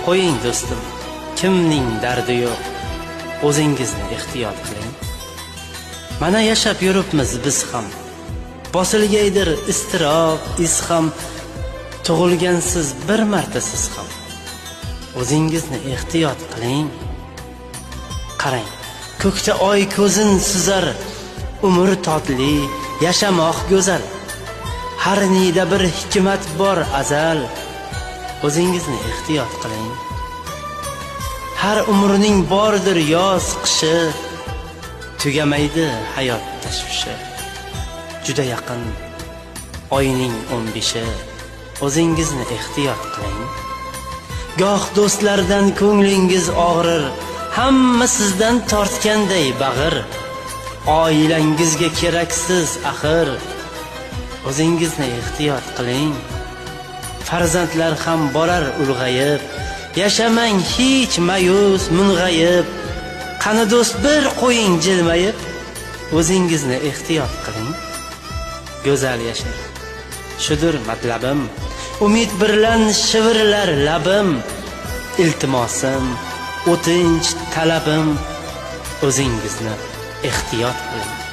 Qo'ying do'stim, kimning dardi yo'q, o'zingizni ehtiyot qiling. Mana yashab yuribmiz biz ham. Bosilgaydir iztirob, iz ham, tug'ilgansiz bir marta siz ham. O'zingizni ehtiyot qiling. Qarang, ko'kda oy ko'zin suzar, umr totli, yashamoq go'zal. Har nida bir hikmat bor azal. O'zingizni ehtiyot qiling. Har umrning bordir yoz, qishi, tugamaydi hayot tashvishi. Juda yaqin oyning 15i. O'zingizni ehtiyot qiling. Goh do'stlardan ko'nglingiz og'rir, hamma sizdan tortganday bag'ir. Oilangizga keraksiz axir. O'zingizni ehtiyot qiling. Farzandlar ham borar ulg'ayib, yashamang hech ma'yus, mung'ayib. Qani do'st, bir qo'ying jilmayib, o'zingizni ehtiyot qiling. Go'zal yashang. Shudur matlabim. Umid birlan shivirlar labim. Iltimosim, o'tinch talabim, o'zingizni ehtiyot qiling.